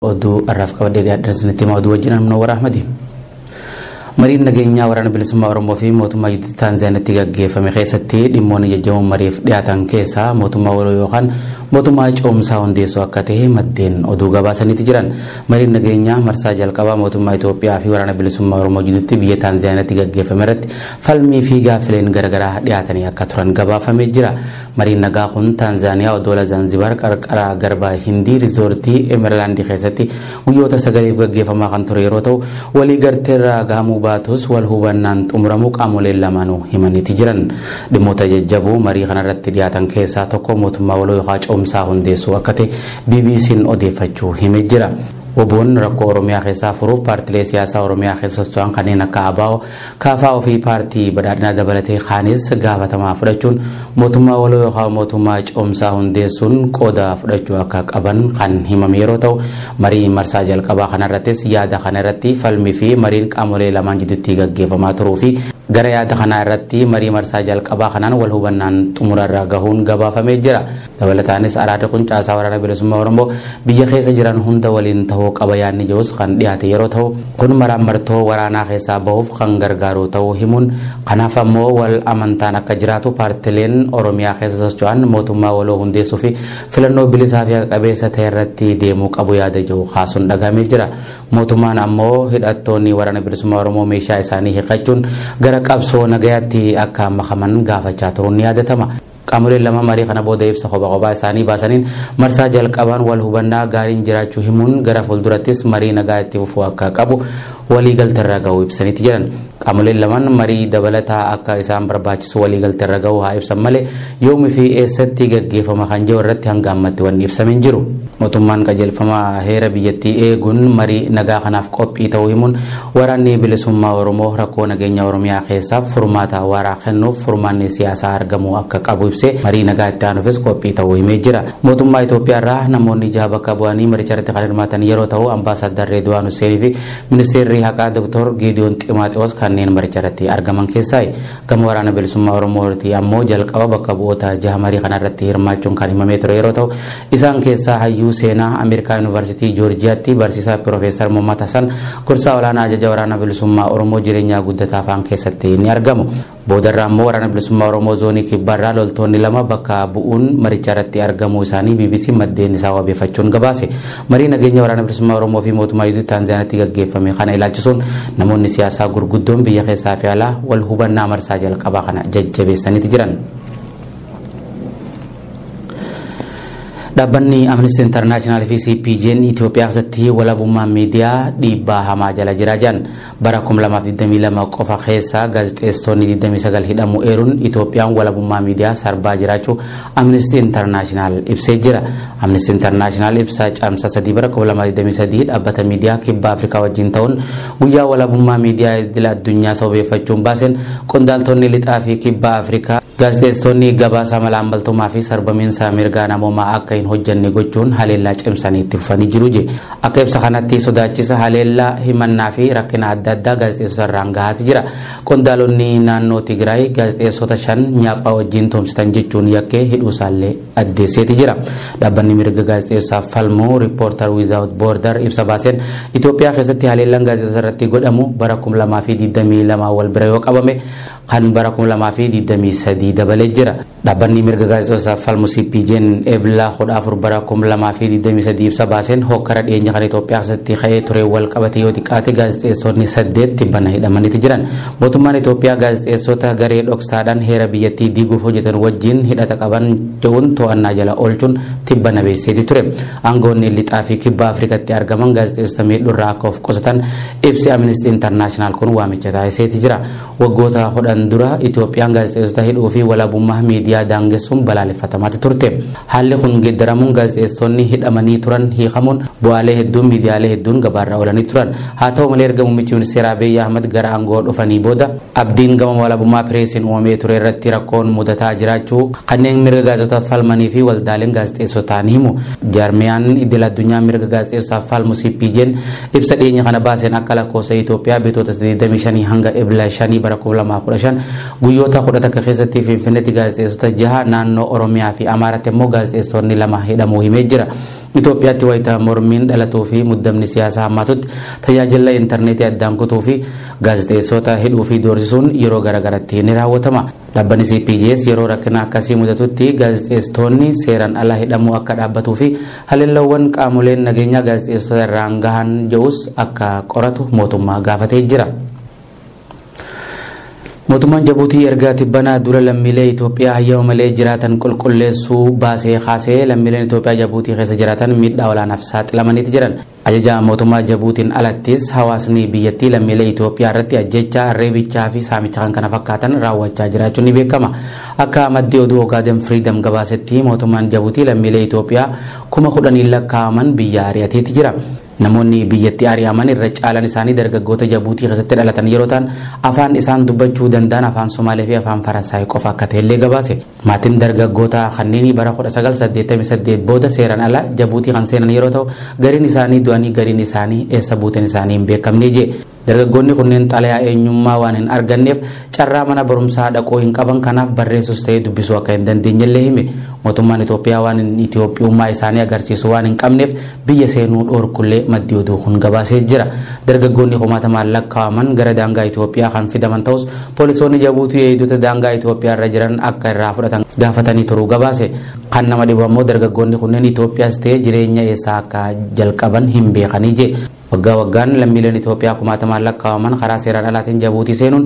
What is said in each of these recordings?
Oduu har'aaf qabadhee dhiyaadhan isinitti himaa, oduu wajjin Munawwar Ahmadi. Mariin nageenyaa waraana bilisummaa Oromoo fi mootummaa Yuutii Taanzaaniyaatti gaggeeffame keessatti dhimmoonni jajjaboon mariif dhiyaatan keessaa mootummaa waloo yookaan mootummaa ce'umsaa hundeessuu akka ta'e maddeen oduu gabaasaniiti jiran. Mariin nageenyaa marsaa jalqabaa mootummaa Itoophiyaa fi waraana bilisummaa Oromoo jidduutti biyya Taanzaaniyaatti gaggeeffame irratti falmii fi gaaffileen garaagaraa dhiyaatanii akka turan gabaafamee jira. Mariin nagaa kun Taanzaaniyaa odoola Zaanzibaar qarqara garba Hindii riizoortii Emerlaandii keessatti guyyoota 9f gaggeeffamaa kan ture yeroo ta'u, walii galteerra gahamuu baatus wal hubannaan xumuramuu qaamoleen lamaanuu himaniiti jiran. Dhimmoota jajjaboo marii kanarratti dhiyaatan keessaa tokko mootummaa waloo yookaan ce'umsaa hundeessuu akka ta'e BBC'n odeeffachuu himee jira. WBOn rakkoo Oromiyaa keessaa furuuf paartilee siyaasaa Oromiyaa keessa socho'an kanneen akka ABO, KFO fi paartii badhaadhinaa dabalatee kaanis gaafatamaa fudhachuun mootummaa waloo yookaan mootummaa ce'umsaa hundeessuun qooda fudhachuu akka qaban kan himame yeroo ta'u, marii marsaa jalqabaa kanarrattis yaada kanarratti falmii fi mariin qaamolee lamaan jidduutti gaggeeffamaa turuu fi gara yaada kanaa irratti marii marsaa jalqabaa kanaan wal hubannaan xumurarra gahuun gabaafamee jira. Dabalataanis araada kun caasaa waraana bilisummaa Oromoo biyya keessa jiran hunda waliin ta'uu qaba yaadni jedhus kan dhiyaate yeroo ta'u, kun maraammartoo waraanaa keessaa bahuuf kan gargaaru ta'uu himuun, kanaaf ammoo wal amantaan akka jiraatu paartileen Oromiyaa keessa socho'an mootummaa waloo hundeessuu fi filannoo bilisaa fi haqa qabeessa ta'e irratti deemuu qabu yaada jedhu kaasuun dhagahamee jira. Mootummaan ammoo hidhattoonni waraana bilisummaa Oromoo meeshaa isaanii hiikachuun gara qabsoo nagayaatti akka makaman gaafachaa turuun ni yaadatama. Qaamoleen lama marii kana booda ibsa kophaa kophaa isaanii baasaniin marsaa jalqabaan wal hubannaa gaariin jiraachuu himuun gara fuuldurattis marii nagaa itti fufuu akka qabu waliigalteerra gahuu ibsaniiti jiran. Qaamoleen lamaan marii dabalataa akka isaan barbaachisu waliigalteerra gahuu haa ibsan malee yoomii fi eessatti gaggeeffama kan jiru irratti hanga ammatti wanni ibsame hin jiru. Mootummaan qajeelfama heera biyyattii eeguun marii nagaa kanaaf qophii ta'uu himuun, waraanni bilisummaa Oromoo rakkoo nageenya Oromiyaa keessaaf furmaata waaraa kennuuf furmaanni siyaasaa argamuu akka qabu ibsee marii nagaa itti aanuufis qophii ta'uu himee jira. Mootummaa Itoophiyaa irraa namoonni jaha bakka bu'anii maricha irratti kan hirmaatan yeroo ta'u, Ambaasaadar Reedwaan Huseenii fi Ministeerri Haqaa Dr. Gideon Ximaaxiyoos kanneen maricha irratti argaman keessaa. Gama waraana bilisummaa Oromooti ammoo jalqaba bakka bu'oota jaha marii kana irratti hirmaachuun kan himamee ture yeroo ta'u, isaan keessaa hayyuu seenaa Ameerikaa Yuunivarsiitii Joorjiyaatti barsiisaa Piroofeesar Mohammad Hassan, gorsaa olaanaa ajaja waraana bilisummaa Oromoo Jireenyaa Guddataa fa'aan keessatti ni argamu. Boodarraa ammoo waraana bilisummaa Oromoo zoonii kibbaarraa loltoonni lama bakka bu'uun maricha irratti argamuu isaanii BBC maddeen isaa wabeeffachuun gabaase. Marii nageenya waraana bilisummaa Oromoo fi mootummaa Yuutii Taanzaaniyaatti gaggeeffame kana ilaalchisuun namoonni siyaasaa gurguddoon biyya keessaa fi alaa wal hubannaa marsaa jalqabaa kana jajjabeessaniiti jiran. Dhaabbanni Amnesty International fi CPJ'n Itoophiyaa keessatti walabummaan miidiyaa dhiibbaa hamaa jala jira jedhan. Bara 2022 qofa keessa gaazexeessitoonni 29 hidhamuu eeruun Itoophiyaan walabummaa miidiyaa sarbaa jiraachuu Amnesty International ibsee jira. Amnesty International ibsa caamsa 3 bara 2023 dhaabbata miidiyaa kibba Afrikaa wajjin ta'uun guyyaa walabummaa miidiyaa idil addunyaa sababeeffachuun baaseen, qondaaltonni lixaa fi kibba Afrikaa gaazexeessitoonni gabaasa malaammaltummaa fi sarbamiinsa mirgaa namoomaa akka hin hojjenne gochuun haleellaa cimsanii itti fufanii jiru je. Akka ibsa kanatti sodaachisa, haleellaa, himannaa fi rakkina adda addaa gaazexeessota irraan gahaati jira. Qondaalonni naannoo Tigraay gaazexeessota 5 nyaaphaa wajjin tumsitan jechuun yakkee hidhuusaallee addeesseeti jira. Dhaabbanni mirga gaazexeessaaf falmuu Reporter Without Border ibsa baaseen Itoophiyaa keessatti haleellaan gaazexeessota irratti godhamu bara 2022 wal bira yoo qabame kan bara 2023 dabalee jira. Dhaabbanni mirga gaazexeessaaf falmu CPJ'n Ebla 14 bara 2023 ibsa baaseen hokkara dhiyeenya kan Itoophiyaa keessatti ka'ee ture wal qabate yoo xiqqaate gaazexeessonni 8 tibbana hidhamaniiti jiran. Mootummaan Itoophiyaa gaazexeessota garee dhoksaadhaan heera biyyattii diiguuf hojjetan wajjin hidhata qaban jedhuun to'annaa jala oolchuun tibbana beeksiseeti ture. Aangoonni lixaa fi kibba Afrikaatti argaman gaazexeessota miidhuurraa akka of qusatan ibsi Amnesty International kun waamicha taasiseeti jira. Waggoota 10 dura Itoophiyaan gaazexeessota hidhuu fi walabummaa miidiyaa daangessuun balaaleffatamaati turte. Haalli kun geeddaramuun gaazexeessonni hidhamanii turan hiikamuun bu'aalee hedduun miidiyaalee hedduun gabaarra oolanii turan. Haa ta'u malee, erga muummichi ministeeraa Abiy Ahmad gara aangoo dhufanii booda abdiin gama walabummaa pireesiin uumamee ture irratti rakkoon mudataa jiraachuu kanneen mirga gaazexootaaf falmanii fi waldaaleen gaazexeessotaa ni himu. Jaarmiyaan idil addunyaa mirga gaazexeessotaaf falmu CPJ'n ibsa dhiyeenya kana baaseen akka lakkoofsa Itoophiyaa bitoota 25 hanga Ebla 5 bara 2015 2015 guyyoota 11 keessatti Finfinneetti gaazexeessota 6 naannoo Oromiyaa fi Amaaraatti immoo gaazexeessonni 2 hidhamuu himee jira. Itoophiyaatti wayita mormiin dhalatuu fi muddamni siyaasaa hammaatutti tajaajila intarneetii addaan kutuu fi gaazexeessota hidhuu fi doorsisuun yeroo garaagaratti ni raawwatama. Dhaabbanni CPJs yeroo rakkina akkasii mudatutti gaazexeessitoonni seeraan ala hidhamuu akka dhaabbatuu fi haleellawwan qaamoleen nageenyaa gaazexeessota irraan gahan jedhus akka qoratu mootummaa gaafatee jira. Mootummaan Jabuutii erga tibbanaa dura lammiilee Itoophiyaa hayyama malee jiraatan qulqulleessuu baasee kaasee lammiileen Itoophiyaa Jabuutii keessa jiraatan miidhaa olaanaaf saaxilamaniiti jiran. Ajaja mootummaa Jabuutiin alattis hawaasni biyyattii lammiilee Itoophiyaa irratti ajjeechaa, reebichaa fi saamicha kan kana fakkaatan raawwachaa jiraachuun ni beekama. Akka maddii oduu Ogaden Freedom gabaasetti mootummaan Jabuutii lammiilee Itoophiyaa 10,000 lakkaa'aman biyya ari'ateeti jira. Namoonni biyyatti ari'aman irra caalan isaanii dargaggoota Jabuutii keessatti dhalatan yeroo ta'an afaan isaan dubbachuu danda'an afaan Somaalee fi afaan Faransaay qofa akka ta'ellee gabaase. Maatiin dargaggoota kanneen bara 1988 booda seeraan ala Jabuutii kan seenan yeroo ta'u gariin isaanii du'anii gariin isaanii eessa buuteen isaanii hin beekamne jee. Dargaggoonni kunneen xalayaa eenyummaa waan hin arganneef carraa mana barumsaa dhaquu hin qaban kanaaf barreessus ta'ee dubbisuu akka hin dandeenyellee hime. Mootummaan Itoophiyaa waan Itoophiyummaa isaanii agarsiisu waan hin qabneef biyya seenuu dhoorkullee maddii oduu kun gabaasee jira. Dargaggoonni kumaatamaan lakkaa'aman gara daangaa Itoophiyaa kan fidaman ta'us poolisoonni Jabuutii eegdota daangaa Itoophiyaa irra jiran akka irraa fudhatan gaafatanii turuu gabaase. Kan nama dhibu ammoo dargaggoonni kunneen Itoophiyaas ta'ee jireenya eessaa akka jalqaban hin beekanii jee. Waggaa waggaan lammiileen Itoophiyaa kumaatamaan lakkaa'aman karaa seeraan alaatiin Jabuutii seenuun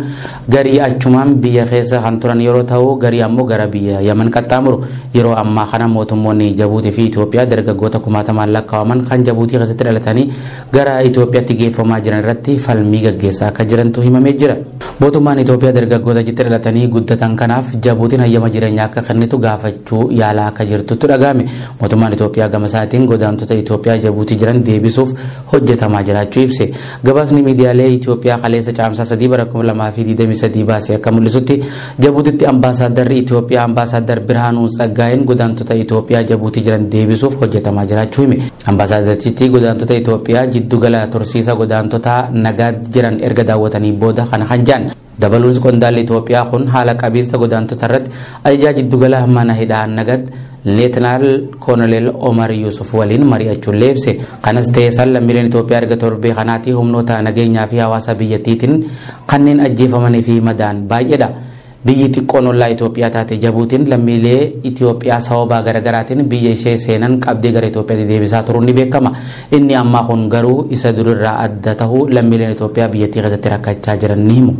garii achumaan biyya keessa kan turan yeroo ta'u garii ammoo gara biyya Yaman qaxxaamuru. Yeroo ammaa kana mootummoonni Jabuutii fi Itoophiyaa dargaggoota kumaatamaan lakkaa'aman kan Jabuutii keessatti dhalatanii gara Itoophiyaatti geeffamaa jiran irratti falmii gaggeessaa akka jirantu himamee jira. Mootummaan Itoophiyaa dargaggoota achitti dhalatanii guddatan kanaaf Jabuutiin hayyama jireenyaa akka kennitu gaafachuu yaalaa akka jirtutti dhagahame. Mootummaan Itoophiyaa gama isaatiin godaantota Itoophiyaa Jabuutii jiran deebisuuf hojjetamaa jiraachuu ibse. Gabaasni miidiyaalee Itoophiyaa kaleessa caamsaa 3 bara 2023 baasee akka mul'isutti Jabuutitti ambaasaadarri Itoophiyaa ambaasaaddar Birhaanuu Tsaggaayeen godaantota Itoophiyaa Jabuutii jiran deebisuuf hojjetamaa jiraachuu hime. Ambaasaaddarichi godaantota Itoophiyaa jiddugala tursiisa godaantota nagaa jiran erga daawwatanii booda kana kan jedhan. Dabaluunis qondaalli Itoophiyaa kun haala qabiinsa godaantota irratti ajajaa jiddugala mana hidhaa Nagad Leetinaal Koonoleel Omar Yusuf waliin mari'achuun ibse. Kanas ta'ee san lammiileen Itoophiyaa erga torbee kanaatii humnoota nageenyaa fi hawaasa biyyattiitiin kanneen ajjeefamanii fi madaan baay'eedha. Biyyi xiqqoon ollaa Itoophiyaa taate Jabuutiin lammiilee Itoophiyaa sababa garaagaraatiin biyya ishee seenan qabdee gara Itoophiyaatti deebisaa turuun ni beekama. Inni ammaa kun garuu isa durirraa adda ta'uu lammiileen Itoophiyaa biyyattii keessatti rakkachaa jiran ni himu.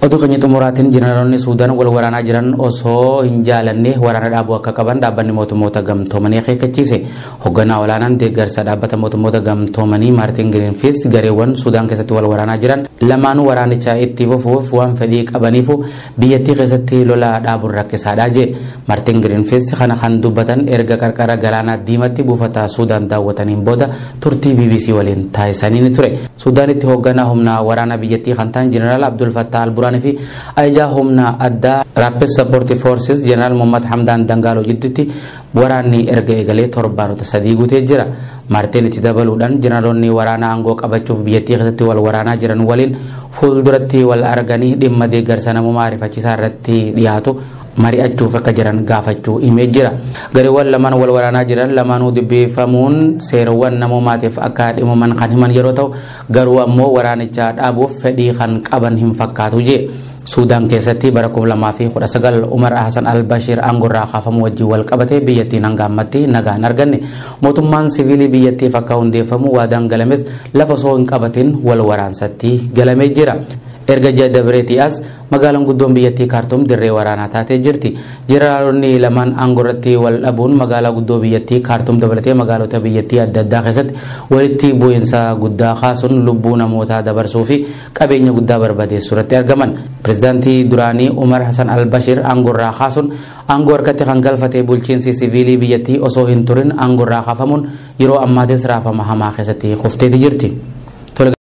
Oduu keenya xumuraatiin jeneraalonni Suudaan wal waraanaa jiran osoo hin jaalanne waraana dhaabuu akka qaban dhaabbanni mootummoota gamtoomanii akeekkachiise. Hoogganaa olaanaan deeggarsa dhaabbata mootummoota gamtoomanii Maartin Giriinfiis gareewwan Suudaan keessatti wal waraanaa jiran lamaanuu waraanicha itti fufuuf waan fedhii qabaniifu biyyattii keessatti lola dhaabuun rakkisaadha jee. Maartin Giriinfiis kana kan dubbatan erga qarqara galaanaa diimatti buufata Suudaan daawwataniin booda turtii BBC waliin taasisanii ni ture. Suudaanitti hoogganaa humna waraanaa biyyattii kan ta'an Jeneraal Abdul Fattah al-Burhaan fi ajajaa humna addaa Rapid Support Forces Jeneraal Muhammad Hamdaan Dangaaloo jidduutti waraanni erga eegalee torbaanota 3 guutee jira. Maartiin itti dabaluudhaan jeneraalonni waraanaa aangoo qabachuuf biyyattii keessatti wal waraanaa jiran waliin fuulduratti wal arganii dhimma deeggarsa namummaa ariifachiisaa irratti dhiyaatu mari'achuuf akka jiran gaafachuu himee jira. Gareewwan lamaan wal waraanaa jiran lamaanuu dubbifamuun seerawwan namoomaatiif akka dhimmaman kan himan yeroo ta'u garuu ammoo waraanicha dhaabuuf fedhii kan qaban hin fakkaatu jee. Suudaan keessatti bara 2019 Umar Hassan al-Bashir aangorraa kaafamuu wajjin wal qabatee biyyattiin hanga ammatti nagaa hin arganne. Mootummaan siviilii biyyattiif akka hundeeffamu waadaan galames lafa osoo hin qabatin wal waraansatti galamee jira. Erga ji'a dabreetii as magaalaan guddoon biyyattii Kaartuum dirree waraanaa taatee jirti. Jeneraalonni lamaan aangoo wal dhabuun magaalaa guddoo biyyattii Kaartuum dabalatee magaalota biyyattii adda addaa keessatti walitti bu'iinsa guddaa kaasuun lubbuu namootaa dabarsuu fi qabeenya guddaa barbadeessuu irratti argaman. Pireezidaantii duraanii Umar Hassan al-Bashir aangorraa kaasuun aangoo harkatti kan galfate bulchiinsi siviilii biyyattii osoo hin turin aangorraa kaafamuun yeroo ammaatis raafama hamaa keessatti kufteeti jirti.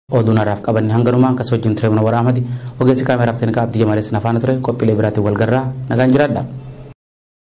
Oduun har'aaf qabanne hanganumaan akkas wajjin ture mana waraamati ogeessi kaameraaf teeknikaa Abdii Jamaalis nafaana ture qophiilee biraatiin wal garraa nagaan jiraadha.